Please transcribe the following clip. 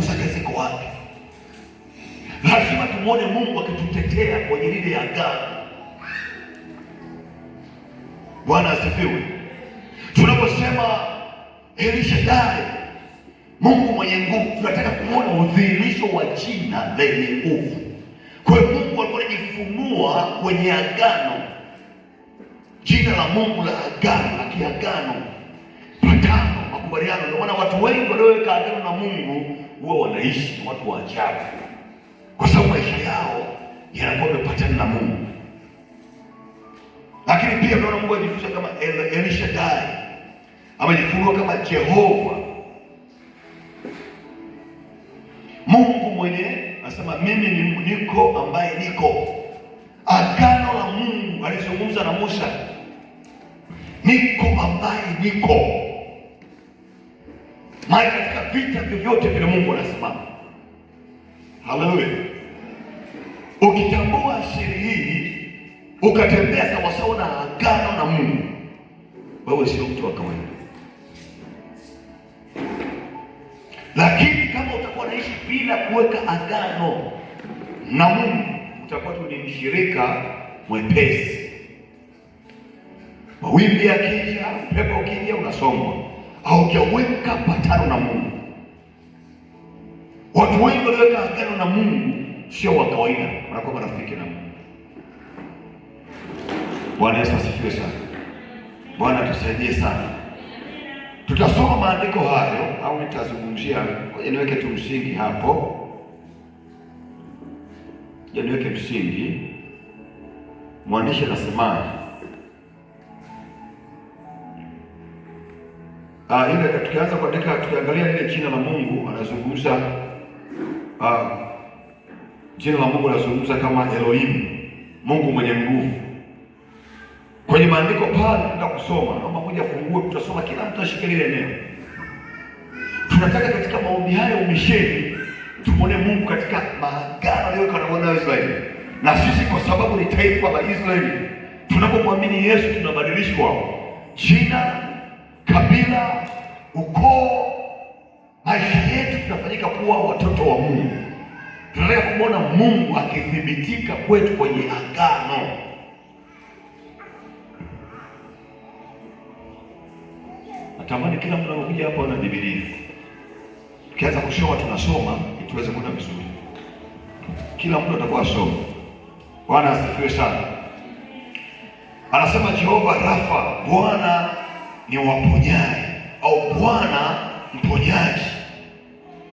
Nguvu zake ziko wapi? Lazima tumwone Mungu akitutetea kwenye lile agano. Bwana asifiwe. Tunaposema Elishadai, Mungu mwenye nguvu, tunataka kuona udhihirisho wa jina lenye nguvu. Kwa hiyo Mungu alikuwa anajifunua kwenye agano, jina la Mungu la agano, la kiagano, patano, makubaliano. Ndio maana watu wengi walioweka agano na Mungu huwa wanaishi ni watu wa ajabu, kwa sababu maisha yao yanakuwa yamepatana na Mungu. Lakini pia tunaona Mungu ajifunza kama Elishadai, amejifunua kama Jehova, Mungu mwenye anasema mimi ni niko ambaye niko. Agano la Mungu alizungumza na Musa, niko ambaye niko. Maana katika vita vyovyote vile Mungu anasimama. Haleluya! Ukitambua siri hii ukatembea sawasawa na agano na Mungu, wewe sio mtu wa kawaida. Lakini kama utakuwa unaishi bila kuweka agano na Mungu, utakuwa tu ni mshirika mwepesi. Mawimbi yakija, upepo ukija, unasombwa. Haujaweka patano na Mungu. Watu wengi walioweka agano na Mungu sio wa kawaida, wanakuwa marafiki na Mungu. Bwana Yesu asifiwe sana. Bwana tusaidie sana. Tutasoma maandiko hayo au nitazungumzia. Ngoja niweke tu msingi hapo. Ngoja niweke msingi. Mwandishi anasemaje? Ile tukianza kuandika, tukiangalia ile jina la Mungu anazungumza, jina la Mungu anazungumza kama Elohim, Mungu mwenye nguvu. Kwenye maandiko pale tunaenda kusoma, naomba moja fungue, tutasoma, kila mtu ashike lile eneo. Tunataka katika maombi haya umisheni tumuone Mungu katika maagano aliyoweka na wana wa Israeli. Na sisi kwa sababu ni taifa la Israeli, tunapomwamini Yesu tunabadilishwa jina, kabila, ukoo, maisha yetu tunafanyika kuwa watoto wa Mungu. Tunataka kumwona Mungu akithibitika kwetu kwenye agano. Natamani kila mtu anapokuja hapa ana Biblia. Tukianza kusoma tunasoma ili tuweze kuona vizuri. Kila mtu atakuwa asoma. Bwana asifiwe sana. Anasema Jehova Rafa, Bwana ni waponyaji au Bwana mponyaji.